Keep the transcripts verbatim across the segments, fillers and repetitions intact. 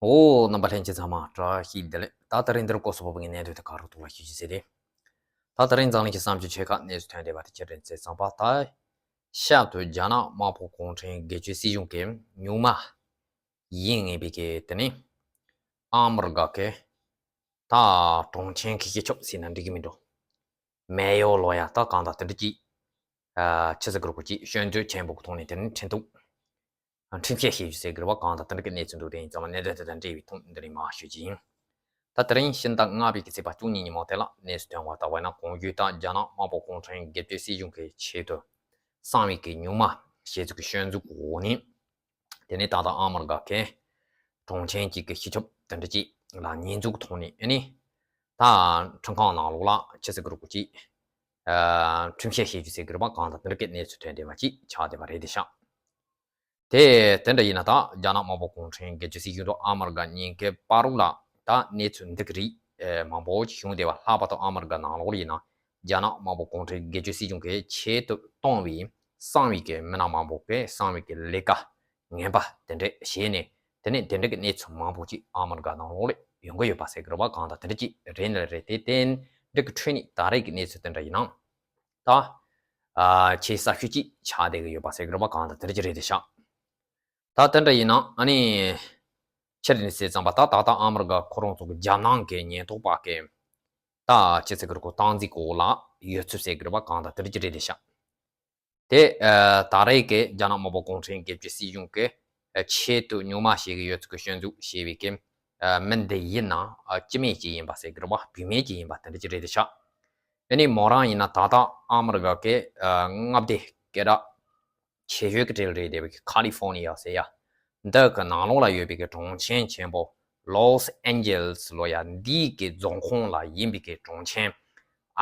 ཨོ། རྣམ་པ་ལྷན་རྒྱས་ཚང་མ་བཀྲ་ཤིས་བདེ་ལེགས། ད་དེ་རིང་འདིར་སྐོར་སོགས་པོ་ངའི་གནད་དོན་དེ་ག་རུ་གཏོང་བ་ཞུ་རྒྱུ་ཟེར་ཏེ། ད་དེ་རིང་འཛམ་གླིང་གི་བསམ་སྤྱོད་ཆེ་ཁག་གནས་ཚུལ་ཐོན་བསྡད་པ་དེ་ཁྱེད་རང་ཚོས་ཚང་པ་ད། ཤར་དུ་རྒྱ་ནག་དམར་པོ་གུང་ཁྲན་སྒེར་གཅོད་སྲིད་གཞུང་གི་ཉུང་མ་ཡིན་ངེས་པའི་གི་དེ་ནི་ཨ་མི་རི་ཀ་གི་ད་གྲོང་ཁྱེར་གྱི་སྤྱི་ཁྱབ་ཟེར་ན་འགྲིག་གི་མི་འགྲོ། མེ་ཡོ་ལོ་ཡ་ད་གང་དང་དེ་འདྲ་ཅིག་ཨ་ཆི་ཟེར་གི་རོ་གོ་ཅིག་སྐྱོན་བརྗོད་ཆེན་པོ་གི་ཐོག་ནས་དེ་ནི་ཁྲིམས་གཏུག་ཁྲིམས་བཤེར་བྱེད་རྒྱུ་ཟེར་གི་རེད་བ། གང་དང་དེ་འདྲ་གི་གནས་ཚུལ་འདུག་དེ་ཡིན་ཙང་གནད་དོན་དེ་དང་འབྲེལ་བའི་ཐོག་འདི་རིང་མར་ཞུ་རྒྱུ་ཡིན། ད་དེ་རིང་ཕྱི་ཟླ་ལྔ་པའི་གི་ཚེས་པ་བཅུ་གཉིས་ཉིན་མོ་དེ་ལ་གནས་ཚུལ་ཐོན་པ་ལྟར་བ་ན། གོང་ཞུས་ལྟར་རྒྱ་ནག་དམར་པོ་གུང་ཁྲན་སྒེར་གཅོད་སྲིད་གཞུང་གི་ཆེད་དུ་གསང་བའི་གི་ཉུང་མ་ཞེས་ཚུལ་གྱི་སྐྱོན་འཛུགས་འོག་ནས། དེ་ནས་ད་ལྟ་ཨ་མི་རི་ཀ་གི་གྲོང་ཁྱེར་གཅིག་གི་སྤྱི་ཁྱབ་དེ་འདྲ་ཅིག་ལ་ཉེས་འཛུགས་ཐོག་ནས་ཨ་ནི་ད་ཁྲིམས་ཁང་ནང་ལོགས་ལ་ཆི་ཟེར་གི་རོ་གོ་ཅིག་ཨ་ཁྲིམས་བཤེར་བྱེད་རྒྱུ་ཟེར་གི་རེད་བ། གང་དང་དེ་འདྲ་གི་གནས་ཚུལ་ཐོན་བསྡད་པ་ཅིག་ཆགས་བསྡད་པ་རེད་དེ་ཤག་དེ་དེ་འདྲ་ཡིན་ན་ད་རྒྱ་ནག་དམར་པོ་གུང་ཁྲན་སྒེར་གཅོད་སྲིད་གཞུང་དང་ཨ་མི་རི་ཀ་གཉིས་ཀའི་བར་ལ་ད་གནས་ཚུལ་འདི་གི་རིགས་ཨེ་མང་པོ་ཞིག་བྱུང་བསྡད་པ། ལྷག་པར་དུ་ཨ་མི་རི་ཀ་ནང་ལོགས་ལ་ཡིན་ན་རྒྱ་ནག་དམར་པོ་གུང་ཁྲན་སྒེར་གཅོད་སྲིད་གཞུང་གིས་ཆེད་དུ་གཏོང་བའི་གསང་བའི་གི་མི་སྣ་མང་པོ་གིས་གསང་བའི་གི་ལས་ཀ་ངན་པ་དེ་འདྲ་བྱས་ནས། དེ་ནས་དེ་འདྲ་གི་གནས་ཚུལ་མང་པོ་ཅིག་ཨ་མི་རི་ཀ་ནང་ལོགས་ལ་ཡོང་གི་ཡོད་པ་ཟེར་གི་རེད་བ། གང་དང་དེ་འདྲ་ཅིག་རེད་ནི་རེད། དེ་དེ་འདྲ་གི་ཁྲོད་ནས་ད་རེས་ཀྱི་གནས་ཚུལ་དེ་འདྲ་ཡིན་ན། ད། ཨ་ཆེས་གསར་ཤོས་ཅིག་ཆགས་བསྡད་ཀྱི་ཡོད་པ་ཟེར་གྱི་རེད་པ། གང་དང་དེ་འདྲ་ཅིག་རེད་དེ་ཤག་ད་དེ་འདྲ་ཡིན་ན་ཨ་ནི། ཕྱིར་ནི་ཟེར་ཙམ་པ་ད་ད་ལྟ་ཨ་མི་རི་ཀ་ཁོ་རང་ཚོ་གི་རྒྱལ་ནང་གི་ཉེན་རྟོག་པ་གི་ད་ཅི་ཟེར་གྱི་རེད་གོ། སྟངས་འཛིན་གོ་ལ་ཡོད་ཚུལ་ཟེར་གྱི་རེད་པ། གང་དང་དེ་འདྲ་ཅིག་རེད་དེ་ཤག་དེ་ཨ་ད་རེས་ཀྱི་རྒྱ་ནག་དམར་པོ་གུང་ཁྲན་སྒེར་གཅོད་སྲིད་གཞུང་གི་ཨ་ཆེད་དུ་ཉུང་མ་ཞིག་ཡོད་ཚུལ་གྱི་སྐྱོན་འཛུགས་བྱས་པའི་གི་ཨ་མི་འདི་ཡིན་ན་ཨ་སྤྱི་མི་ཅིག་ཡིན་པ་ཟེར་གྱི་རེད་བ། བུད་མེད་ཅིག་ཡིན་པ་དེ་འདྲ་ཅིག་རེད་དེ་ཤག་ཨ་ནི་མོ་རང་ཡིན་ན་ད་ལྟ་ཨ་མི་རི་ཀ་གི་ཨ་མངའ་སྡེ་སྐད་གྲགས་ཆེ་ཤོས་ཀྱི་གྲས་ལ་རེད་བསྡད་པའི་ཁ་ལི་ཧྥོ་ནི་ཡ་ཟེར་ཡ། འདི་གི་ནང་ལོགས་ལ་ཡོད་པའི་གི་གྲོང་ཁྱེར་ཆེན་པོ་ལོས་ཨན་ཇེ་ལིས་ལོ་ཡ། འདིའི་གི་རྫོང་ཁོངས་ལ་ཡིན་པའི་གི་གྲོང་ཁྱེར་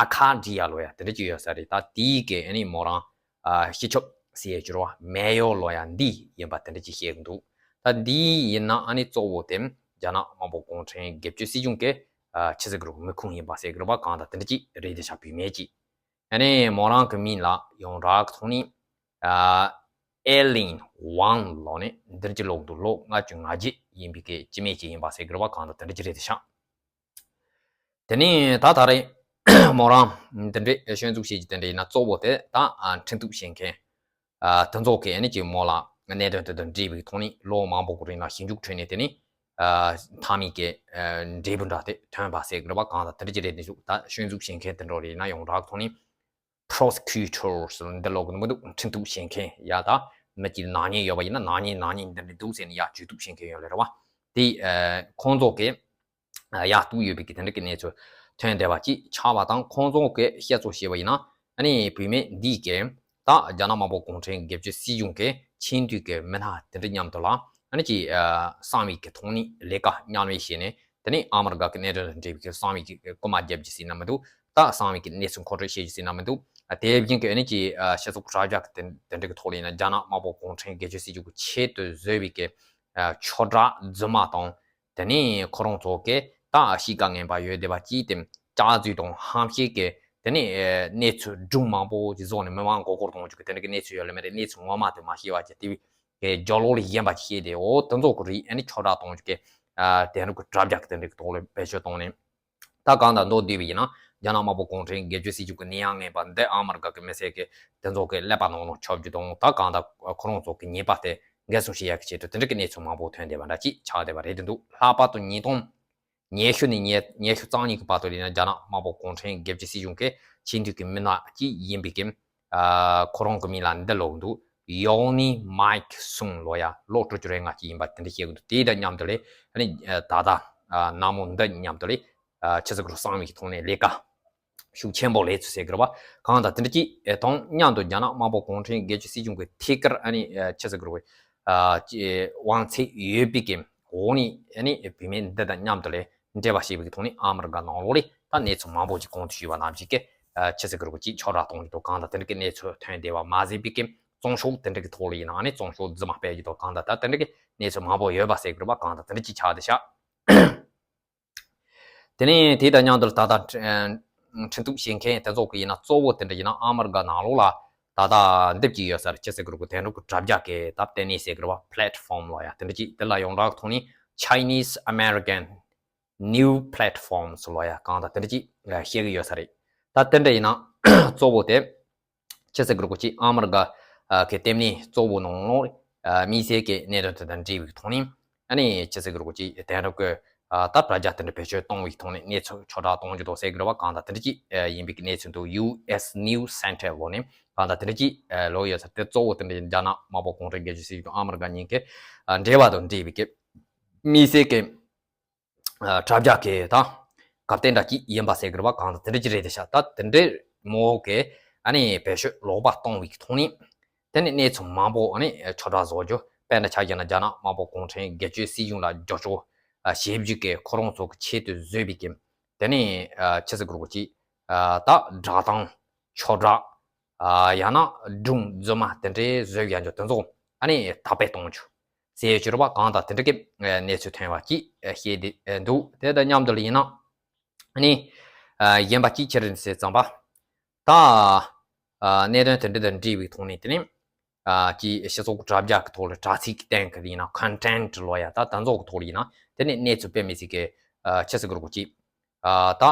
ཨ་ཁ་ཌི་ཡ་ལོ་ཡ་དེ་འདྲ་ཅིག་ཡོད་ས་རེད། ད་དེའི་གི་ཨ་ནི་མོ་རང་ཨ་སྤྱི་ཁྱབ་ཟེར་ཡ་ཅིག་རེད་བ། མེ་ཡོ་ལོ་ཡ་འདི་ཡིན་པ་དེ་འདྲ་ཅིག་བཤད་གི་འདུག་ད་འདི་ཡིན་ན་ཨ་ནི་གཙོ་བོ་དེ་རྒྱ་ནག་དམར་པོ་གུང་ཁྲན་སྒེར་གཅོད་སྲིད་གཞུང་གི་ཨ་ཆི་ཟེར་གི་རེད། མི་ཁུངས་ཡིན་པ་ཟེར་གི་རེད་བ། གང་དང་དེ་འདྲ་ཅིག་རེད་དེ་ཤག་བུད་མེད་ཅིག་ཨ་ནི་མོ་རང་གི་མིང་ལ་ཡོངས་གྲགས་ཀྱི་ཐོག་ནས་ཨ་ཨེ་ལིན་ཝང་ལོ་ནི་འདིར་གྱི་ལོག་འདུག་ལོ་ལྔ་བཅུ་ང་བརྒྱད་ཡིན་པའི་གི་སྤྱི་མི་ཅིག་ཡིན་པ་ཟེར་གི་རེད་བ། གང་དང་དེ་འདྲ་ཅིག་རེད་དེ་ཤག་དེ་ནས་ད་ད་རེས་མོ་རང་འདི་འདྲའི་སྐྱོན་འཛུགས་བྱེད་ཀྱི་དེ་འདྲ་ཡིན་ན་གཙོ་བོ་དེ་ད་ཨ་ཁྲིམས་གཏུག་བྱེད་མཁན་ཨ་དེ་ཚོ་གི་ཨ་ནི་ཅིག་མོ་ལ་གནད་དོན་དེ་དང་འབྲེལ་བའི་ཐོག་ནས་ལོ་མང་པོ་གི་རིང་ལ་ཞིབ་འཇུག་ཁྲོད་ནས་དེ་ནི་ཨ་མཐའ་མའི་གི་ཨ་འབྲས་བུ་འདྲ་དེ་ཐོན་པ་ཟེར་གི་རེད་བ། གང་དང་དེ་འདྲ་ཅིག་རེད་དེ་ཤག་ད་སྐྱོན་འཛུགས་བྱེད་མཁན་དེ་འདྲ་རེད་ན་ཡོངས་གྲགས་ཐོག་ནས་པྲོ་སི་ཁིའུ་ཊར་འདི་ལོག་གི་མི་འདུག་ཁྲིམས་གཏུག་བྱེད་མཁན་ཡ། ད་མི་གཅིག་ནག་ཉེས་ཡོད་པ་ཡིན་ན་ནག་ཉེས་ནག་ཉེས་འདི་འདྲ་འདུག་ཟེར་ནས་ཡ་ཇུས་གཏུག་བྱེད་མཁན་ཡོད་ལེ་རེད་བ། དེ་ཨ་ཁོང་ཚོ་གི་ཡ་གཏུག་ཡོད་པའི་གི་དེ་འདྲ་གི་གནས་ཚུལ་ཐོན་བསྡད་པ་ཅིག་ཆགས་པ་དང་། ཁོང་ཚོ་གི་བཤད་ཚུལ་བཤད་པ་ཡིན་ན་ཨ་ནི་བུད་མེད་འདིས་གི་ད་རྒྱ་ནག་དམར་པོ་གུང་ཁྲན་སྒེར་གཅོད་སྲིད་གཞུང་གི་ཆེས་མཐོའི་གི་མི་སྣ་དེ་འདྲ་མཉམ་དུ་ལ་ཨ་ནི་ཅིག་ཨ་གསང་བའི་གི་ཐོག་ནས་ལས་ཀ་མཉམ་ལས་བྱས་ནས། དེ་ནས་ཨ་མི་རི་ཀ་གི་གནད་དོན་དང་འབྲེལ་བའི་གི་གསང་བའི་གི་རྐུ་མ་རྒྱབ་རྒྱུ་ཟེར་ན་མི་འདུག་ད་གསང་བའི་གི་གནས་ཚུལ་མཁོ་སྤྲོད་བྱེད་རྒྱུ་ཟེར་ན་མི་འདུག་ཨ་དེ་བཞིན་གི་ཨ་ནི་ཅིག་ཨ་སྤྱི་ཚོགས་དྲ་རྒྱ་གི་དེ་དེ་འདྲ་གི་ཐོག་ལ་ཡིན་ན་རྒྱ་ནག་དམར་པོ་གུང་ཁྲན་སྒེར་གཅོད་སྲིད་གཞུང་གི་ཆེད་དུ་བཟོས་པའི་གི་ཨ་ཁྱབ་བསྒྲགས་རྫུན་མ་དང་། དེ་ནས་ཁོ་རང་ཚོ་གི་ད་གཤིས་ཀ་ངན་པ་ཡོད་བསྡད་པ་ཅིག་དེ་སྐྱག་རྫུན་དང་ཧམ་བཤད་ཀྱི་དེ་ནས་ཨེ་གནས་ཚུལ་སྒྲུང་མང་པོ་ཅིག་བཟོས་ནས་མི་མང་མགོ་སྐོར་གཏོང་རྒྱུ་གི་དེ་འདྲ་གི་གནས་ཚུལ་ཡོད་ལེ་མ་རེད། གནས་ཚུལ་ངོ་མ་དེ་མ་ཤེས་པ་ཅིག་དེ་བའི་གི་རྒྱབ་ལོགས་ལ་ཡིན་པ་ཅིག་ཤེས་ཏེ། འོ་དེ་ཚོ་གི་རིགས་ཨ་ནི་ཁྱབ་བསྒྲགས་གཏོང་རྒྱུ་གི་ཨ་དེ་འདྲ་གི་དྲ་རྒྱ་གི་དེ་འདྲ་གི་ཐོག་ལ་བེད་སྤྱོད་གཏོང་ནས། ད་གང་ལྟར་མདོར་བསྡུས་པ་ཡིན་ན་རྒྱ་ནག་དམར་པོ་གུང་ཁྲན་སྒེར་གཅོད་སྲིད་གཞུང་གི་ནད་ཡམས་ངན་པ་འདི་ཨ་མི་རི་ཀ་གི་མི་སེར་གི་དེ་ཚོ་གི་ཀླད་པ་ནང་ལ་ཁྱབ་རྒྱུ་དང་། ད་གང་ལྟར་ཁོ་རང་ཚོ་གི་ཉེས་པ་དེ་འགན་སྲུང་བྱེད་ཡག་གི་ཆེད་དུ་དེ་འདྲ་གི་གནས་ཚུལ་མང་པོ་ཐོན་བསྡད་པ་འདྲ་ཅིག་ཆགས་བསྡད་པ་རེད་དེ་འདུག་ལྷག་པར་དུ་ཉིས་སྟོང་ཉི་ཤུ་ནས་ཉི་ཉི་ཤུ་རྩ་གཉིས་ཀྱི་བར་དུ་ཡིན་ན་རྒྱ་ནག་དམར་པོ་གུང་ཁྲན་སྒེར་གཅོད་སྲིད་གཞུང་གི་ཆེས་མཐོའི་གི་མི་སྣ་གཅིག་ཡིན་པའི་གི་ཨ་ཁོ་རང་གི་མིང་ལ་འདི་ལོག་འདུག་ཡོང་ནི་མའིག་སུང་ལོ་ཡ་ལོ་དྲུག་ཅུ་རེ་ལྔ་ཅིག་ཡིན་པ་དེ་འདྲ་བཤད་གི་འདུག་དེ་དང་མཉམ་དུ་ལས་ཨ་ནི་ད་ལྟ་ཨ་ནངས་མོ་འདི་མཉམ་དུ་ལས་ཨ་ཆི་ཟེར་གི་རུ་གསང་བའི་གི་ཐོག་ནས་ལས་ཀ་ཤུགས་ཆེན་པོ་ལས་ཚུལ་ཟེར་གི་རེད་བ། གང་ལྟར་དེ་འདྲ་ཅིག་ཨེ་དང་མཉམ་དུ་རྒྱ་ནག་དམར་པོ་གུང་ཁྲན་སྒེར་གཅོད་སྲིད་གཞུང་གི་ཐད་ཀར་ཨ་ནི་ཨ་ཆི་ཟེར་གི་རུ་ཨ་ཅི་དབང་ཚད་ཡོད་པའི་གི་འོག་ནས་ཨ་ནི་བུད་མེད་འདི་དང་མཉམ་དུ་ལས་འབྲེལ་བ་བྱས་པའི་གི་ཐོག་ནས་ཨ་མི་རི་ཀ་ནང་ལོགས་ལས་ད་གནས་ཚུལ་མང་པོ་ཅིག་གོང་དུ་ཞུས་པ་ནང་བཞིན་གི་ཨ་ཆི་ཟེར་གི་རུ་ཅིག་ཁྱབ་བསྒྲགས་གཏོང་གི་འདུག་གང་ལྟར་དེ་འདྲ་གི་གནས་ཚུལ་ཐོན་བསྡད་པ་མ་ཟད་པའི་གི་བཙོན་ཤོག་དེ་འདྲ་གི་ཐོག་ལ་ཡིན་ན་ཨ་ནི་བཙོན་ཤོག་རྫུན་མ་སྤེལ་གྱི་འདུག་གང་ལྟར་ད་དེ་འདྲ་གི་གནས་ཚུལ་མང་པོ་ཡོད་པ་ཟེར་གི་རེད་བ། གང་ལྟར་དེ་འདྲ་ཅིག་ཆགས་བསྡད་ཤག་དེ་ནས་དེ་དང་མཉམ་དུ་ད་ལྟ་ཁྲི་ཁྲིམས་གཏུག་བྱེད་མཁན་དེ་ཚོ་གི་ཡིན་ན་གཙོ་བོ་དེ་འདྲ་ཡིན་ན་ཨ་མི་རི་ཀ་ནང་ལོགས་ལ་ད་ལྟ་འདེབས་ཀྱི་ཡོད་ས་རེད། ཅི་ཟེར་གི་རུ་གི་དེ་འདྲ་གི་དྲ་རྒྱ་གི་ད་ལྟེ་གནས་ཟེར་གི་རུ་བ་པླེ་ཊི་ཕོམ་ལོ་ཡ་དེ་འདྲ་ཅིག་དེ་ལ་ཡོངས་གྲགས་ཐོག་ནས་ Chinese American New Platforms ལོ་ཡ་གང་དང་དེ་འདྲ་ཅིག་བཤད་གི་ཡོད་ས་རེད། ད་དེ་འདྲ་ཡིན་ན་གཙོ་བོ་དེ་ཅི་ཟེར་དགོས་རེད་གོ་ཅིག་ཨ་མི་རི་ཀ་གི་ལྟེ་གནས་གཙོ་བོ་ནང་ལོགས་དམིགས་བསལ་གྱི་གནད་དོན་དེ་དང་འབྲེལ་བའི་ཐོག་ནས་ཨ་ནི་ཅི་ཟེར་དགོས་རེད་གོ་ཅིག་དེང་རབས་ཀྱི་ད་དྲ་རྒྱ་དེ་འདྲ་བེད་སྤྱོད་གཏོང་བའི་ཐོག་ནས་གནས་ཚུལ་ཕྱོགས་བསྒྲགས་གཏོང་རྒྱུ་དང་ཟེར་དགོས་རེད་བ། གང་དང་དེ་འདྲ་ཅིག་ཡིན་པའི་གནས་ཚུལ་འདུག་ཡུ་ཨེས་ནིའུ་སི་སེན་ཊར་ལོ་ནས་གང་དང་དེ་འདྲ་ཅིག་ལོ་ཡོད་ས་དེ་གཙོ་བོ་དེ་འདྲ་རྒྱ་ནག་དམར་པོ་གུང་ཁྲན་རྒྱལ་གཅེས་སྲིད་གཞུང་ཨ་མི་རི་ཀ་གཉིས་ཀྱི་འབྲེལ་བ་དང་འབྲེལ་བའི་གི་དམིགས་བསལ་གྱི་དྲ་རྒྱ་གི་ད་ག་རྟེན་འདྲ་ཅིག་ཡིན་པ་ཟེར་དགོས་རེད་བ། གང་དང་དེ་འདྲ་ཅིག་རེད་དེ་ཤག་ད་དེ་འདྲའི་མོ་གི་ཨ་ནི་བེད་སྤྱོད་ལོག་པ་གཏོང་བའི་ཐོག་ནས་དེ་ནས་གནས་ཚུལ་མང་པོ་ཨ་ནི་ཕྱོགས་བསྒྲགས་བཟོ་རྒྱུ། དཔེར་ན་ཆ་བཞག་ན་རྒྱ་ནག་དམར་པོ་གུང་ཁྲན་རྒྱལ་གཅེས་སྲིད་གཞུང་ལ་རྒྱབ་སྐྱོར་བྱེད་རྒྱུ་གི་ཁོ་རང་ཚོ་གི་ཆེད་དུ་བཟོས་པའི་གི་དེ་ནས་ཆི་ཟེར་དགོས་རེད་གོ་ཅིག་ད་བསྒྲགས་གཏམ་ཕྱོགས་བསྒྲགས་ཡང་ན་སྒྲུང་རྫུན་མ་དེ་འདྲའི་བཟོས་ཡང་རྒྱུ་དེ་ཚོ་ཨ་ནི་དར་སྤེལ་གཏོང་རྒྱུ། ཟེར་ཡོད་ཀྱི་རེད་བ། གང་དང་དེ་འདྲ་གི་གནས་ཚུལ་ཐོན་པ་ཅིག་བཤད་དེ་འདུག་དེ་དང་མཉམ་དུ་ལ་ཡིན་ན་ནི་གཞན་པ་ཅིག་ཅི་རེད་ཟེར་ཙམ་པ། ད་གནད་དོན་དེ་འདྲ་དང་འབྲེལ་བའི་ཐོག་ནས་དེ་ནི་ཅིག་སྤྱི་ཚོགས་དྲ་རྒྱ་གི་ཐོག་ལ་དྲ་ཚིགས་སྟེང་གི་ཡིན་ན་ཁོན་ཊེན་ཊི་ལོ་ཡ་ད་དེ་ཚོ་གི་ཐོག་ལ་ཡིན་ན་དེ་ནི་གནས་ཚུལ་དཔེ་མི་སྲིད་གི་ཆི་ཟེར་དགོས་རེད་གོ་ཅིག་ད་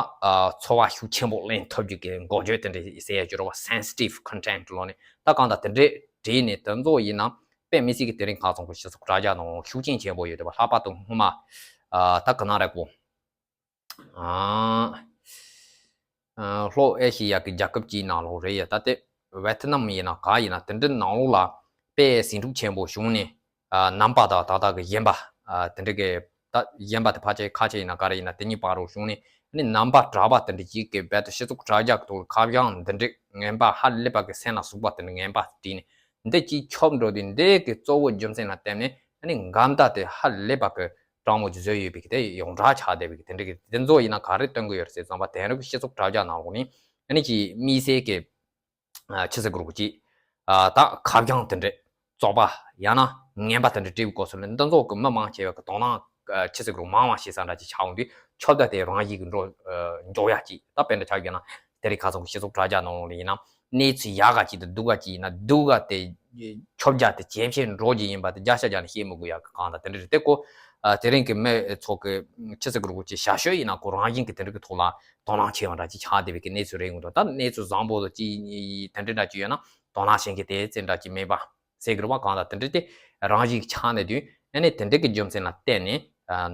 ཚོར་བ་ཤུགས་ཆེན་པོ་ལེན་ཐུབ་རྒྱུ་གི་འགོག་བརྗོད་དེ་འདྲ་ཟེར་ཡ་ཅིག་ཡོད་རེད་བ། སེན་སི་ཊིབ་ཁོན་ཊེན་ཊི་ལོ་ནི་ད་གང་དང་དེ་འདྲའི་བྲིས་ནས་དེ་ཚོ་ཡིན་ན་དཔེ་མི་སྲིད་ཀྱི་དེ་རིང་ཁ་སང་གི་སྤྱི་ཚོགས་དྲ་རྒྱ་ནང་ཤུགས་རྐྱེན་ཆེན་པོ་ཡོད་རེད་བ། ལྷག་པར་དུ་སྔོན་མ་ད་ག་ན་རེད་གོ་ལྷོ་ཨེ་ཤི་ཡ་གི་རྒྱལ་ཁབ་ཅིག་ནང་ལོགས་རེད་ཡ། ད་དེ་ཝེ་ཐི་ནམ་ཡིན་ན་ག་ཡིན་ན་དེ་འདྲའི་ནང་ལོགས་ལ་དཔེ་ཟིང་འཁྲུག་ཆེན་པོ་བྱུང་ནས། ཨ་ནང་པ་དང་ད་ལྟ་གི་གཞན་པ། ཨ་དེ་འདྲ་གི་ད་གཞན་པ་དེ་ཕལ་ཆེར་ཁ་ཆེ་ཡིན་ན་ག་རེ་ཡིན་ན་དེ་གཉིས་བར་རུ་བྱུང་ནས་ནི་ནང་པ་གྲྭ་པ་དེ་འདྲ་ཅིག་གི་རྦད་དེ་སྤྱི་ཚོགས་དྲ་རྒྱ་གི་ཐོག་ལ་ཁ་བྱང་འདི་འདྲ་ངན་པ་ཧ་ལས་པ་གི་སེམས་ལ་ཟུག་པ་དེ་འདྲ་ངན་པ་བྲིས་ནས་འདི་ཅིག་ཁྱབ་འགྲོ་དུས་འདི་གི་གཙོ་བོ་རྒྱུ་མཚན་ལ་བརྟེན་ནས་ནི་འགལ་ཟླ་དེ་ཧ་ལས་པ་གི་གྲང་མོ་ཅིག་བཟོས་ཡོད་པའི་གི་དེ་ཡོངས་གྲགས་ཆགས་བསྡད་པའི་གི་དེ་འདྲ་གི་དེ་ཚོ་ཡིན་ན་ག་རེ་སྟོན་གི་ཡོད་རེད་ཟེར་ཙམ་པ་དེང་རབས་ཀྱི་སྤྱི་ཚོགས་དྲ་རྒྱ་ནང་ལོགས་ནི་ནི་ཅིག་དམིགས་བསལ་གི་ཆི་ཟེར་དགོས་རེད་གོ་ཅིག་ཨ་ད་ཁ་བྱང་དེ་འདྲ་བཙོག་པ་ཡང་ན་ངན་པ་དེ་འདྲ་བྲིས་པའི་སྐབས་སུ་ལ་འདི་ཚོ་གི་མི་མང་ཆེ་བ་གི་དོ་སྣང་ཆི་ཟེར་དགོས་རེད་མང་བ་བྱེད་ས་འདྲ་ཅིག་ཆགས་འོང་དུས་ཁྱབ་བརྡལ་དེ་རང་བཞིན་གྱི་འགྲོ་འཇོག་ཡ་ཅིག་ད་དཔེར་ན་ཆ་བཞག་ན་དེ་རིང་ཁ་སང་གི་སྤྱི་ཚོགས་དྲ་རྒྱ་ནང་ལ་ཡིན་ན་གནས་ཚུལ་ཡག་ག་ཅིག་དང་སྡུག་ག་ཅིག་ཡིན་ན་སྡུག་ག་དེ་ཁྱབ་རྒྱ་དེ་ཇེ་ཆེར་འགྲོ་རྒྱུ་ཡིན་པ་དེ་བརྒྱ་ཆ་བརྒྱ་ནས་བཤད་མི་དགོས་ཡ་གི་གང་དང་དེ་འདྲ་རེད། དེ་ཀོ་དེ་རིང་གི་མི་ཚོ་གི་ཆི་ཟེར་དགོས་རེད་གོ་ཅིག་ཞབས་ཞུ་ཡིན་ན་ཁོ་རང་བཞིན་གྱི་དེ་འདྲ་གི་ཐོག་ལ་དོ་སྣང་ཆེ་བ་འདྲ་ཅིག་ཆགས་བསྡད་པའི་གི་གནས་ཚུལ་རེད་འོང་དུས། ད་གནས་ཚུལ་བཟང་པོ་ཅིག་དེ་འདྲ་འདྲ་ཅིག་ཡོད་ན་དོ་སྣང་བྱེད་མཁན་དེ་ཙམ་འདྲ་ཅིག་མེད་པ་ཟེར་གི་རེད་བ། གང་ལྟར་དེ་འདྲ་དེ་རང་བཞིན་ཆགས་ནས་དུས་ཨ་ནི་དེ་འདྲ་གི་རྒྱུ་མཚན་ལ་བརྟེན་ནས་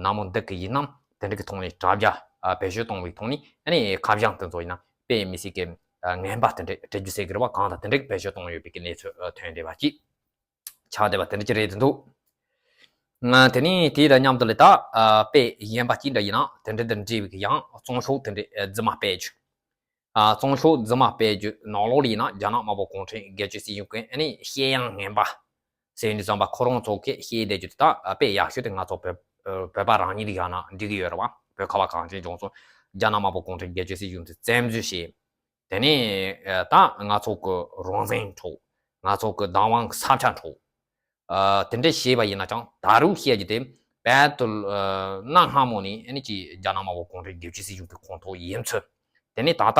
ནམ་མོ་འདི་གི་ཡིན་ནམ་དེ་འདྲ་གི་ཐོག་ནས་དྲ་རྒྱ་བེད་སྤྱོད་གཏོང་བའི་ཐོག་ནས་ཨ་ནི་ཁ་བྱང་དེ་ཚོ་ཡིན་ན་དཔེ་མི་སྲིད་གི་ངན་པ་དེ་འདྲ་བྲི་རྒྱུ་ཟེར་གི་རེད་བ། གང་ལྟར་དེ་འདྲ་གི་བེད་སྤྱོད་གཏོང་ཡོད་པའི་གི་གནས་ཚུལ་ཐོན་བསྡད་པ་ཅིག་ཆགས་བསྡད་པ་དེ་འདྲ་ཅིག་རེད་འདུག་ང་དེ་ནས་དེ་དང་མཉམ་དུ་ལ་ད་ཨ་དཔེ་གཞན་པ་ཅིག་འདྲ་ཡིན་ན་དེ་འདྲ་དང་འབྲེལ་བའི་གི་ཡང་རྩོམ་ཤོག་དེ་འདྲ་ཨ་རྫུན་མ་སྤེལ་རྒྱུ། ཨ་རྩོམ་ཤོག་རྫུན་མ་སྤེལ་རྒྱུ་ནང་ལོགས་ལ་ཡིན་ན་རྒྱ་ནག་དམར་པོ་གུང་ཁྲན་རྒྱལ་གཅེས་སྲིད་གཞུང་གི་ཨ་ནི་བཤད་ཡང་ངན་པ་ཟེར་ནས་བསམ་པ་ཁོ་རང་ཚོ་གིས་བཤད་བསྡད་རྒྱུ་དེ་དག་དཔེ་ཡག་ཤོས་དེ་ང་ཚོ་བོད་བོད་པ་རང་ཉིད་ལ་ཡང་ན་འགྲིག་གི་ཡོད་རེད་བ། བོད་ཁ་བ་གངས་ཅན་ལྗོངས་སུ་རྒྱ་ནག་དམར་པོ་གུང་ཁྲན་རྒྱལ་གཅེས་སྲིད་གཞུང་དེ་བཙན་འཛུལ་བྱས། དེ་ནས་ད་ང་ཚོ་གི་རང་བཙན་འཕྲོག་ང་ཚོ་གི་བདག་དབང་གི་ས་ཆ་འཕྲོག་དེ་འདྲ་བྱས་པ་ཡིན་ན་ཀྱང་ད་རུང་བཤད་རྒྱུ་དེ་བལ་དུ་གནའ་སྔ་མོ་ནས་ཨ་ནི་ཅིག་རྒྱ་ནག་དམར་པོ་གུང་ཁྲན་རྒྱལ་གཅེས་སྲིད་གཞུང་གི་ཁོངས་གཏོགས་ཡིན་ཚུལ། དེ་ནས་ད་ལྟ་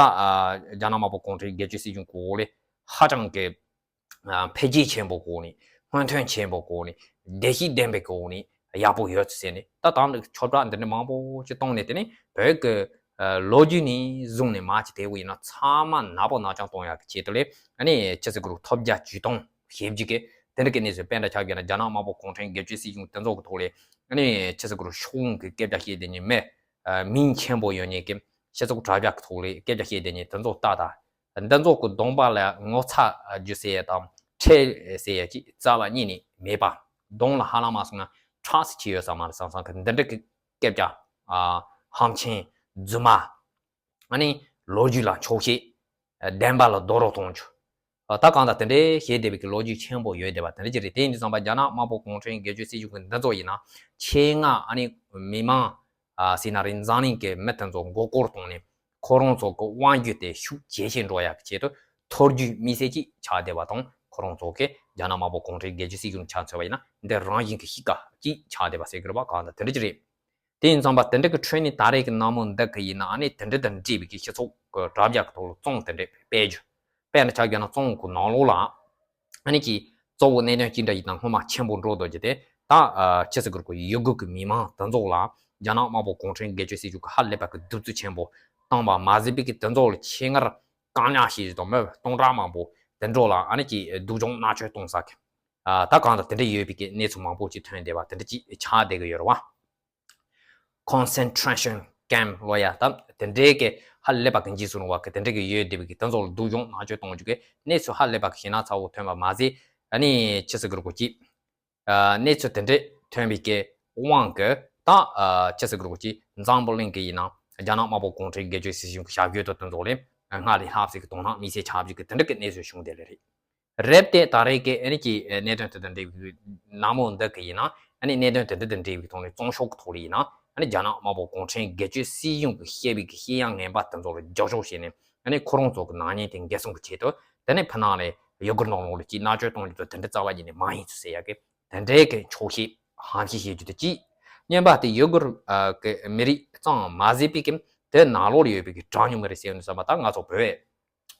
རྒྱ་ནག་དམར་པོ་གུང་ཁྲན་རྒྱལ་གཅེས་སྲིད་གཞུང་གི་འོག་ལས་ཧ་ཅང་གི་འཕེལ་རྒྱས་ཆེན་པོ་སྒོ་ནས་སྔོན་ཐོན་ཆེན་པོ་སྒོ་ནས་བདེ་སྐྱིད་ལྡན་པའི་སྒོ་ནས་ཡག་པོ་ཡོད་ཟེར་ནས་ད་དང་ནི་ཁྱབ་བསྒྲགས་འདི་འདྲ་མང་པོ་ཅིག་བཏང་ནས་དེ་ནས་བོད་ཀྱི་ལོ་རྒྱུས་ནས་བཟུང་ནས་མ་ཅིག་དེ་བོ་ཡིན་ན་ཚང་མ་ནག་པོ་ནག་རྐྱང་གཏོང་ཡག་གི་ཆེད་དུ་ལས་ཨ་ནི་ཆི་ཟེར་གི་རུ་ཐོབ་རྒྱ་ཇུས་གཏོང་ཞེ་པོ་ཅིག་གི་དེ་འདྲ་གི་གནས་ཚུལ་དཔེ་འདྲ་ཆགས་བསྡད་ན་རྒྱ་ནག་དམར་པོ་གུང་ཁྲན་རྒྱལ་གཅེས་སྲིད་གཞུང་དེ་ཚོ་གི་ཐོག་ལས་ཨ་ནི་ཆི་ཟེར་གི་རུ་ཤོག་གི་སྐད་ཆ་བཤད་བསྡད་ཉེ་མེད། མིང་ཆེན་པོ་ཡོད་ཉེ་གི་སྤྱི་ཚོགས་དྲ་རྒྱ་གི་ཐོག་ལས་སྐད་ཆ་བཤད་བསྡད་ཉེ་དེ་ཚོ་ལྟ་ད། འདི་ཚོ་གི་གདོང་པ་ལ་ངོ་ཚ་རྒྱུ་ཟེར་ཡ་དང་ཁྲེལ་ཟེར་ཡ་ཅིག་རྩ་བ་ཉིད་ནས་མེད་པ། གདོང་ལ་ཧ་ལམ་མ་སོང་ན་ཁྲག་སི་ཆི་ཡོད་ས་མ་རེད་བསམ་བསམ་གི་འདི་འདྲ་གི་སྐད་ཆ་ཨ་ཧམ་ཆེན་རྫུན་མ་ཨ་ནི་ལོ་རྒྱུས་ལ་འཁྱོག་བཤད། བདེན་པ་ལ་རྡོག་རོལ་གཏོང་རྒྱུ། ད་གང་ལྟར་དེ་འདྲའི་བྱས་བསྡད་པའི་གི་ལོ་རྒྱུས་ཆེན་པོ་ཡོད་བསྡད་པ་དེ་འདྲ་ཅིག་རེད། དེ་ཡིན་དུས་ཙམ་པ་རྒྱ་ནག་དམར་པོ་གུང་ཁྲན་རྒྱལ་གཅེས་སྲིད་གཞུང་གི་འདི་ཚོ་ཡིན་ན་ཆེད་མངགས་ཨ་ནི་མི་མང་ཨ་ཟེར་ན་རེད་འཛམ་གླིང་གི་མི་དེ་ཚོ་མགོ་སྐོར་བཏང་ནས་ཁོ་རང་ཚོ་གི་དབང་སྒྱུར་དེ་ཤུགས་ཇེ་ཆེར་འགྲོ་ཡག་གི་ཆེད་དུ་ཐོར་རྒྱུག་དམིགས་བསལ་ཅིག་ཆགས་བསྡད་པ་དང་ཁོ་རང་ཚོ་གི་རྒྱ་ནག་དམར་པོ་གུང་ཁྲན་རྒྱལ་གཅེས་སྲིད་གཞུང་ཆ་མཚོན་པ་ཡིན་ན་འདི་རང་བཞིན་གི་གཤིས་ཀ་ཅིག་ཆགས་བསྡད་པ་ཟེར་གི་རེད་པ། གང་ལྟར་དེ་འདྲ་ཅིག་རེད། དེ་ཡིན་ཙམ་པ་དེ་འདྲ་གི་ཁྲོད་ནས་ད་རེས་ཀྱི་ནང་མོ་འདི་གི་ཡིན་ན་ཨ་ནི་དེ་འདྲ་དང་འདྲིས་པའི་གི་སྤྱི་ཚོགས་ཀྱི་དྲ་རྒྱ་གི་ཐོག་ལ་རྩོམ་དེ་འདྲ་སྤེལ་རྒྱུ། དཔེར་ན་ཆ་བཞག་ན་རྩོམ་གི་ནང་ལོགས་ལ་ཨ་ནི་ཀྱི་གཙོ་བོ་གནད་དོན་ཅི་འདྲ་ཡིན་ན་སྔོན་མ་ཆེན་པོ་འགྲོ་འདོད་ཀྱི་དེ་ ད་ཨ་ཆི་ཟེར་དགོས་རེད། ཡུ་གུར་གྱི་མི་མང་དེ་ཚོ་ལ་རྒྱ་ནག་དམར་པོ་གུང་ཁྲན་སྒེར་གཅོད་སྲིད་གཞུང་གིས་ཧ་ལས་པ་གི་གདུག་རྩུབ་ཆེན་པོ་བཏང་བ་མ་ཟད་པའི་གི་དེ་ཚོ་ལ་ཆེད་མངགས་རྐང་ཉག་བྱས་ཏེ་མི་སྟོང་ཕྲག་མང་པོ་དེ་འདྲ་ལ་ཨ་ནི་ཅིག་སྡུག་སྦྱོང་མནར་གཅོད་གཏོང་ས་གི་ཨ་ད་གང་ལྟར་དེ་འདྲ་ཡོད་པའི་གི་གནས་ཚུལ་མང་པོ་ཅིག་ཐོན་བསྡད་པ་དེ་འདྲ་ཅིག་ཆགས་བསྡད་གི་ཡོད་རེད་བ། Concentration camp ལོ་ཡ་ད་དེ་འདྲའི་གི་ཧ་ལས་པ་གི་འཇིགས་སུ་རུང་བ་གི་དེ་འདྲའི་གི་ཡོད་བསྡད་པའི་གི་དེ་ཚོ་ལ་སྡུག་སྦྱོང་མནར་གཅོད་གཏོང་རྒྱུ་གི་གནས་ཚུལ་ཧ་ལས་པ་གི་ཞེད་སྣང་ཚ་བོ་ཐོན་པ་མ་ཟད། ཨ་ནི་ཆི་ཟེར་དགོས་རེད། གོ་ཅི། ཨ་གནས་ཚུལ་དེ་འདྲ་ཐོན་པའི་གི་དབང་གིས་ད་ཨ་ཆི་ཟེར་དགོས་རེད། གོ་ཅི། འཛམ་བུ་གླིང་གི་ཡིན་ན་རྒྱ་ནག་དམར་པོ་གུང་ཁྲན་སྒེར་གཅོད་སྲིད་གཞུང་གི་ཞབས་ཞུ་དེ་ཚོ་ལ་སྔར་ལས་ལྷག་ཙམ་གི་དོ་སྣང་དམིགས་བསལ་ཆགས་རྒྱུ་གི་དེ་འདྲ་གི་གནས་ཚུལ་བྱུང་བསྡད་ལེ་རེད། རེད་དེ་ད་རེས་ཀྱི་ཨ་ནི་ཀྱི་གནད་དོན་དེ་དང་འབྲེལ་བའི་ནང་མོ་འདི་གི་ཡིན་ན་ཨ་ནི་གནད་དོན་དེ་འདི་དང་འབྲེལ་བའི་ཐོག་ནས་བཙོན་ཤོག་གི་ཐོག་ལ་ཡིན་ན་ཨ་ནི་རྒྱ་ནག་དམར་པོ་གུང་ཁྲན་སྒེར་གཅོད་སྲིད་གཞུང་གིས་བཤད་པའི་གི་བཤད་ཡ་ངན་པ་དེ་ཚོ་ལ་རྒྱབ་སྐྱོར་བྱས་ནས་ཨ་ནི་ཁོ་རང་ཚོ་གི་ནག་ཉེས་དེ་འགེབས་སྲུང་གི་ཆེད་དུ་དེ་ནས་ཕ་ནང་ལ་ཡུ་གུར་ནང་ལོགས་ལ་ཅིག་མནར་གཅོད་གཏོང་རྒྱུ་དང་དེ་འདྲ་རྩ་བ་ཉིད་ནས་མ་ཡིན་ཚུལ་ཟེར་ཡ་གི་དེ་འདྲའི་གི་འཁྱོག་བཤད་ཧམ་བཤད་བྱེད་རྒྱུ་དེ་ཅིག་བརྙན་པ་དེ་ཡུ་གུར་གི་མི་རིགས་ཙམ་མ་ཟད་པའི་གི་དེ་ནང་ལོགས་ལ་ཡོད་པའི་གི་གྲངས་ཉུང་མི་རིགས་ཟེར་ཡོང་དུས་ཙམ་པ་ད་ང་ཚོ་བོད་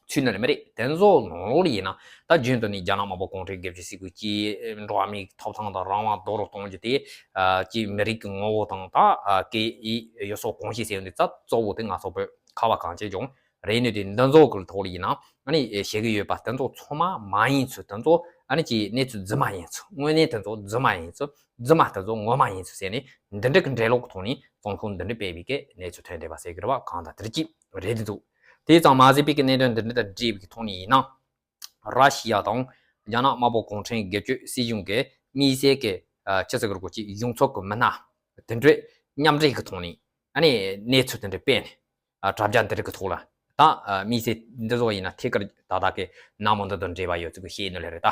ཚུད་ནི་རེད་མི་རེད། དེ་ཚོ་ནང་ལོགས་ལ་ཡིན་ན་ད་རྒྱུན་དུ་ནས་རྒྱ་ནག་དམར་པོ་གུང་ཁྲན་སྒེར་གཅོད་སྲིད་གཞུང་གིས་འགྲོ་བ་མིའི་ཐོབ་ཐང་དང་རང་དབང་རྡོག་རོལ་གཏོང་རྒྱུ་དེ་ཀྱི་མི་རིགས་ཀྱི་ངོ་བོ་དང་ད་སྐད་ཡིག་ཡུལ་སྲོལ་གོམས་གཤིས་ཟེར་ཡོང་དུས་ཙམ་གཙོ་བོ་དེ་ང་ཚོ་བོད་ཁ་བ་གངས་ཅན་ལྗོངས་རེད་ནི་དེ་འདི་ཚོ་གི་ཐོག་ལ་ཡིན་ན་ཨ་ནི་བཤད་གི་ཡོད་པ་དེ་ཚོ་ཚང་མ་མ་ཡིན་ཚུལ། དེ་ཚོ་ཨ་ནི་ཀྱི་གནས་ཚུལ་རྫུན་མ་ཡིན་ཚུལ། དངོས་གནས་དེ་ཚོ་རྫུན་མ་ཡིན་ཚུལ། རྫུན་མ་དེ་ཚོ་ངོ་མ་ཡིན་ཚུལ་ཟེར་ནས་འདི་འདྲ་གི་འགྲེལ་ལོག་གི་ཐོག་ནས་བཙོན་ཁང་འདི་འདྲ་སྤེལ་བའི་གི་གནས་ཚུལ་ཐོན་བསྡད་པ་ཟེར་གི་རེད་བ། གང་ལྟར་དེ་ཅིག་རེད་འདུག་དེ་ཙམ་མ་ཟད་པའི་གི་གནད་དོན་འདི་འདྲ་དང་འབྲེལ་བའི་གི་ཐོག་ནས་ཡིན་ན། ར་ཤི་ཡ་དང་རྒྱ་ནག་དམར་པོ་གུང་ཁྲན་སྒེར་གཅོད་སྲིད་གཞུང་གི་དམིགས་བསལ་གི་ཨ་ཆི་ཟེར་གི་རེད། གོ་ཅི། གཞུང་ཚབ་གི་མི་སྣ་དེ་འདྲས་མཉམ་འབྲེལ་གི་ཐོག་ནས་ཨ་ནི་གནས་ཚུལ་དེ་འདྲས་སྤེལ་ནས་ཨ་དྲ་རྒྱ་འདི་རིགས་གི་ཐོག་ལ་ད་ཨ་དམིགས་བསལ་འདི་ཚོ་ཡིན་ན་ཐད་ཀར་ད་ལྟ་གི་ནང་མོ་འདི་དང་འབྲེལ་བ་ཡོད་ཚུལ་གི་བཤད་ནི་ལེ་རེད་ད།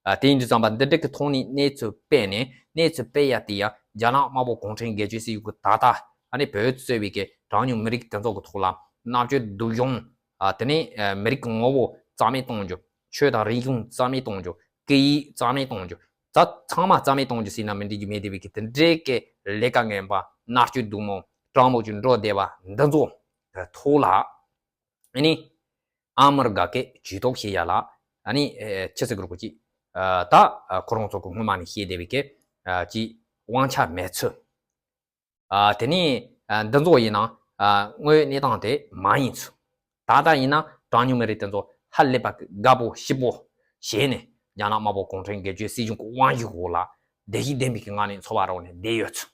ཨ་དེ་ཡིན་དུས་ཙམ་པ་འདི་འདྲ་གི་ཐོག་ནས་གནས་ཚུལ་སྤེལ་ནས་གནས་ཚུལ་སྤེལ་ཡ་དེ་ཡ་རྒྱ་ནག་དམར་པོ་གུང་ཁྲན་སྒེར་གཅོད་སྲིད་གཞུང་གི་ད་ལྟ་ཨ་ནི་བོད་གཙོས་པའི་གི་གྲངས་ཉུང་མི་རིགས་དེ་ཚོ་གི་ཐོག་ལ་མནར་གཅོད་སྡུག་སྦྱོང་། ཨ་དེ་ནས་ཨ་མི་རིགས་ཀྱི་ངོ་བོ་རྩ་མེད་གཏོང་རྒྱུ། ཆོས་དང་རིག་གཞུང་རྩ་མེད་གཏོང་རྒྱུ། སྐད་ཡིག་རྩ་མེད་གཏོང་རྒྱུ། ད་ཚང་མ་རྩ་མེད་གཏོང་རྒྱུ་ཟེར་ན་མི་འགྲིག་རྒྱུ་མེད་བསྡད་པའི་གི་དེ་འདྲའི་གི་ལས་ཀ་ངན་པ་མནར་གཅོད་སྡུག་མོ་དྲང་མོ་ཅིག་འགྲོ་བསྡད་པ་འདི་ཚོ་གི་ཐོག་ལ་ཨ་ནི་ཨ་མི་རི་ཀ་གི་ཇུས་གཏོགས་བྱེད་ཡ་ལ་ཨ་ནི་ཨེ་ཆི་ཟེར་དགོས་རེད། གོ་ཅི། ཨ་ད་ཨ་ཁོ་རང་ཚོ་གི་སྔོན་མ་ནས་བཤད་བསྡད་པའི་གི་ཨ་ཅིག་དབང་ཆ་མེད་ཚུལ། ཨ་དེ་ནས་ཨ་འདི་ཚོ་ཡིན་ན་ཨ་དངོས་ཡོད་གནས་སྟངས་དེ་མ་ཡིན་ཚུལ། ད་ལྟ་ཡིན་ན་གྲངས་ཉུང་མི་རིགས་དེ་ཚོ་ཧ་ལས་པ་གི་དགའ་པོ་སྐྱིད་པོ་བྱས་ནས་རྒྱ་ནག་དམར་པོ་གུང་ཁྲན་སྒེར་གཅོད་སྲིད་གཞུང་གི་དབང་ཤུགས་འོག་ལ་བདེ་སྐྱིད་ལྡན་པའི་གི་ངང་ནས་འཚོ་བ་རོལ་ནས་བསྡད་ཡོད་ཚུལ།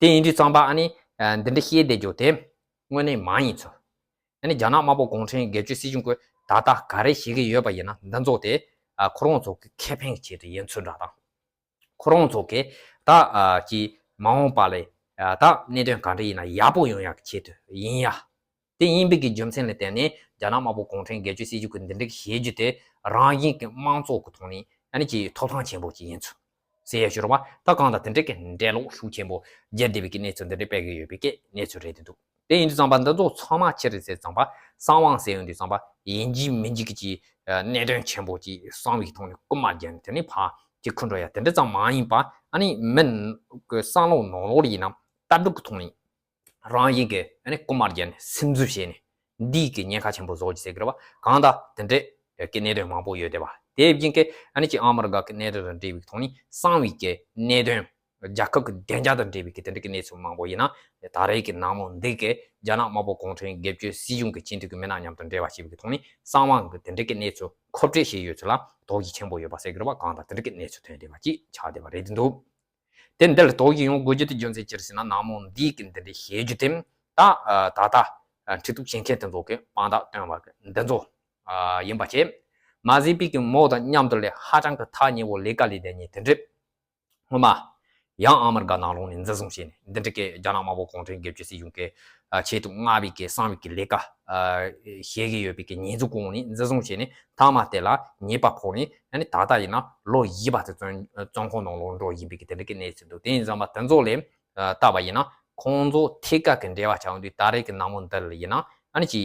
དེ་ཡིན་དུས་ཙམ་པ་ཨ་ནི་ཨ་འདི་འདྲ་བཤད་བསྡད་རྒྱུ་དེ་དངོས་གནས་མ་ཡིན་ཚུལ། ཨ་ནི་རྒྱ་ནག་དམར་པོ་གུང་ཁྲན་སྒེར་གཅོད་སྲིད་གཞུང་གིས་ད་ལྟ་ག་རེ་བྱེད་ཀྱི་ཡོད་པ་ཡིན་ན་འདི་ཚོ་དེ་ཨ་ཁོ་རང་ཚོ་གི་ཁེ་ཕན་གྱི་ཆེད་དུ་ཡིན་ཚུལ་འདྲ་དང་། ཁོ་རང་ཚོ་གིས་ད་ཨ་ཀྱི་མ་འོངས་པ་ལ་ཨ་ད་གནད་དོན་ག་འདྲ་ཡིན་ན་ཡག་པོ་ཡོང་ཡག་གི་ཆེད་དུ་ཡིན་ཡ། དེ་ཡིན་པའི་གི་རྒྱུ་མཚན་ལ་བརྟེན་ནས་རྒྱ་ནག་དམར་པོ་གུང་ཁྲན་སྒེར་གཅོད་སྲིད་གཞུང་གིས་འདི་འདྲ་བྱེད་རྒྱུ་དེ་རང་བཞིན་གྱི་དམངས་གཙོ་གི་ཐོག་ནས་ཨ་ནི་ཀྱི་ཐོབ་ཐང་ཆེན་པོ་ཅིག་ཡིན་ཚུལ་ཟེར་ཡ་ཞུ་རོགས་པ། ད་གང་ལྟར་དེ་འདྲ་གི་འགྲེལ་ལོག་ཤུགས་ཆེན་པོ་བརྒྱབ་བསྡད་པའི་གི་གནས་ཚུལ་འདི་འདྲ་སྤེལ་གི་ཡོད་པའི་གི་གནས་ཚུལ་རེད་འདུག་དེ་ཡིན་དུས་ཙམ་པ་འདི་ཚོ་ཚང་མ་ཅི་རེད་ཟེར་ཙམ་པ་གསང་བ་ཟེར་ཡོང་དུས་ཙམ་པ་ཡིན་གཅིག་མིན་གཅིག་གི་ཅིག་གནད་དོན་ཆེན་པོ་ཅིག་གསང་བའི་ཐོག་ནས་རྐུ་མ་བརྒྱབ་ནས་དེ་ནས་ཕར་ཅིག་འཁུར་འགྲོ་ཡ་དེ་འདྲ་ཙམ་མ་ཡིན་པ་ཨ་ནི་མི་གི་བསམ་བློ་ནང་ལོགས་ལ་ཡིན་ན་ལྟ་གྲུབ་ཀྱི་ཐོག་ནས་རང་བཞིན་གྱི་ཨ་ནི་རྐུ་མ་བརྒྱབ་ནས་སིམ་འཛུལ་བྱས་ནས་འདིའི་གི་ཉེན་ཁ་ཆེན་པོ་བཟོ་རྒྱུ་ཟེར་གི་རེད་བ། གང་ལྟར་དེ་འདྲའི་གི་གནད་དོན་མང་པོ་ཡོད་བསྡད་པ་དེ་བཞིན་གྱི་ཨ་ནི་ཅིག་ཨ་མི་རི་ཀ་གི་གནད་དོན་དང་འབྲེལ་བའི་ཐོག་ནས་གསང་བའི་གི་གནད་དོན། རྒྱལ་ཁབ་ཀྱི་བདེ་འཇགས་དང་འབྲེལ་བའི་གི་དེ་འདྲ་གི་གནས་ཚུལ་མང་པོ་ཡིན་ན་ད་རེས་ཀྱི་ནང་མོ་འདི་གི་རྒྱ་ནག་དམར་པོ་གུང་ཁྲན་སྒེར་གཅོད་སྲིད་གཞུང་གི་སྤྱི་འཐུས་ཀྱི་མི་སྣ་མཉམ་དུ་འབྲེལ་བ་བྱས་པའི་གི་ཐོག་ནས་གསང་བ་གི་དེ་འདྲ་གི་གནས་ཚུལ་མཁོ་སྤྲོད་བྱས་ཡོད་ཚུལ་ལ་དོགས་གཞི་ཆེན་པོ་ཡོད་པ་ཟེར་གི་རེད་བ། གང་ལྟར་དེ་འདྲ་གི་གནས་ཚུལ་ཐོན་བསྡད་པ་ཅིག་ཆགས་བསྡད་པ་རེད་འདུག་དེ་འདི་ལ་དོགས་གཞི་ཡོང་དགོས་རྒྱུ་དེ་རྒྱུ་མཚན་ཅི་རེད་ཟེར་ན་ནང་མོ་འདི་གི་འདི་འདྲ་བྱེད་རྒྱུ་དེ་ད་ད་ལྟ་ཁྲིད་གཏུག་བྱེད་མཁན་དེ་ཚོ་གི་དཔང་རྟགས་སྟོན་པ་གི་འདི་ཚོ་ཡིན་པ་བྱས། མ་ཟད་པའི་གི་མོ་དང་མཉམ་དུ་ལས་ཧ་ཅང་གི་ཐག་ཉེ་བོ་ལས་ཀ་ལས་བསྡད་མཁན་དེ་འདྲ། སྔོན་མ། ཡང་ཨ་མི་རི་ཀ་ནང་ལོགས་ནས་འཛིན་བཟུང་བྱས་ནས་འདི་འདྲ་གི་རྒྱ་ནག་དམར་པོ་གུང་ཁྲན་སྒེར་གཅོད་སྲིད་གཞུང་གི་ཆེད་དུ་མངགས་པའི་གི་གསང་བའི་གི་ལས་ཀ་བྱེད་ཀྱི་ཡོད་པའི་གི་ཉེས་འཛུགས་གོང་ནས་འཛིན་བཟུང་བྱས་ནས་མཐའ་མ་དེ་ལ་ཉེས་པ་ཕོག་ནས་ཨ་ནི་ད་ལྟ་ཡིན་ན་ལོ་བཞི་བར་དུ་བཙོན་བཙོན་ཁང་ནང་ལོགས་འགྲོ་བཞིན་པའི་གི་དེ་འདྲ་གི་གནས་ཚུལ་འདུག་དེ་ཡིན་ཙང་མ་དེ་ཚོ་ལས་བལྟས་པ་ཡིན་ན་ཁོང་ཚོ་ཐད་ཀར་གི་འབྲེལ་བ་ཆགས་ཡོང་དུས་ད་རེས་ཀྱི་ནང་མོ་འདི་ལ་ཡིན་ན་ཨ་ནི་ཅི་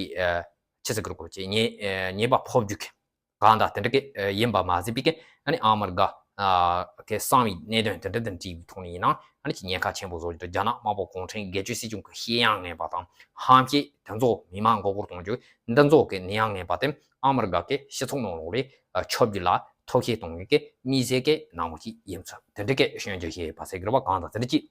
ཆི་ཟེར་དགོས་རེད། ཉེས་ཉེས་པ་ཕོག་རྒྱུ་གི་གང་ལྟར་དེ་འདྲ་གི་ཡིན་པ་མ་ཟད་པའི་གི་ཨ་ནི་ཨ་མི་རི་ཀ་གི་གསང་བའི་གནད་དོན་དེ་འདྲ་དང་འབྲེལ་བའི་ཐོག་ནས་ཡིན་ན་ཨ་ནི་ཅི་ཉེན་ཁ་ཆེན་པོ་བཟོ་རྒྱུ་དང་རྒྱ་ནག་དམར་པོ་གུང་ཁྲན་སྒེར་གཅོད་སྲིད་གཞུང་གི་བཤད་ཡ་ངན་པ་དང་ཧམ་བཤད་དེ་ཚོ་མི་མང་མགོ་སྐོར་གཏོང་རྒྱུ་འདི་ཚོ་གི་ནད་ཡ་ངན་པ་དེ་ཨ་མི་རི་ཀ་གི་སྤྱི་ཚོགས་ནང་ལོགས་ལ་ཁྱབ་རྒྱུ་ལ་ ཐབས་ཤེས་གཏོང་མཁན་གྱི་མི་སེར་གྱི་ནང་མོ་ཅིག་ཡིན་ཚུལ་དེ་འདྲ་གི་སྐྱོན་བརྗོད་བྱས་པ་ཟེར་གི་རེད་པ། གང་ལྟར་དེ་འདྲ་ཅིག་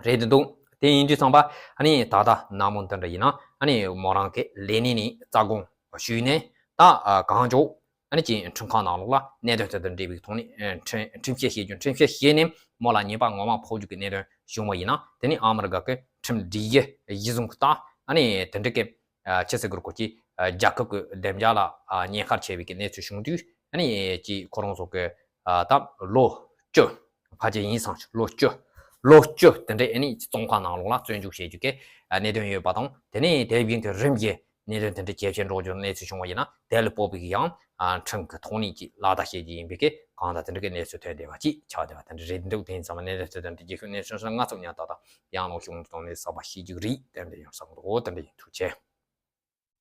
རེད་འདུག་དེ་ཡིན་དུས་ཙམ་པ་ཨ་ནི་ད་ལྟ་ནང་མོ་འདི་འདྲ་ཡིན་ན་ཨ་ནི་མོ་རང་གི་ལས་གནས་ནས་རྩ་དགོངས་ཞུས་ནས་ད་གང་མགྱོགས་ཨ་ནི་ཅིག་ཁྲིམས་ཁང་ནང་ལོགས་ལ་གནད་དོན་དེ་དང་འབྲེལ་བའི་ཐོག་ནས་ཁྲིམས་ཁྲིམས་བཤེར་བྱེད་རྒྱུ། ཁྲིམས་བཤེར་བྱས་ནས་མོ་ལ་ཉེས་པ་ངོ་མ་ཕོག་རྒྱུ་གི་གནད་དོན་བྱུང་བ་ཡིན་ན་དེ་ནི་ཨ་མི་རི་ཀ་གི་ཁྲིམས་སྒྲིག་གཞི་གཞི་བཟུང་གི་ད་ཨ་ནི་དེ་འདྲ་གི་ཨ་ཆི་ཟེར་དགོས་རེད། ཁོ་ཅིག་ཨ་རྒྱལ་ཁབ་ཀྱི་བདེ་འཇགས་ལ་ཨ་ཉེན་ཁ་ཆེ་བའི་གི་གནས་ཚུལ་བྱུང་དུས་ཨ་ནི་ཅིག་ཁོ་རང་ཚོ་གི་ཨ་ད་ལོ་བཅུ་ཕལ་ཆེར་ཡིན་བསམ་ཞིག་ལོ་བཅུ་ལོ་བཅུ་དེ་འདྲའི་ཨ་ནི་བཙོན་ཁང་ནང་ལོགས་ལ་བཙོན་འཇུག་བྱེད་རྒྱུ་གི་ཨ་གནད་དོན་ཡོད་པ་དང་། དེ་ནས་དེ་བཞིན་གྱི་རིམ་གྱིས་གནད་དོན་དེ་འདྲ་ཇེ་ཆེར་འགྲོ་རྒྱུ་གནས་ཚུལ་བྱུང་བ་ཡིན་ན་དེ་ལ་སྤོབས་པའི་ཡང་ཨ་ཁྲིམས་ཀྱི་ཐོག་ནས་ཀྱི་ལག་བསྟར་བྱེད་རྒྱུ་ཡིན་པའི་གི་གང་ལྟར་དེ་འདྲ་གི་གནས་ཚུལ་ཐོན་བསྡད་པ་ཅིག་ཆགས་བསྡད་པ་དེ་འདྲ་རེད་འདུག་དེ་ཡིན་ཙང་གནད་དོན་དེ་འདྲ་རྒྱལ་ཁབ་གནས་ཚུལ་སྔ་ཙམ་ཡང་ད་ལྟ་ཡང་ལོག་བྱུང་དུ་གཏོང་ནས་གསར་པ་ཤེས་རྒྱུ་རེད། དེ་འདྲ་ཡང་བསམ་འདུག་དེ་འདྲ་ཡིན། ཐུགས་རྗེ་ཆེ།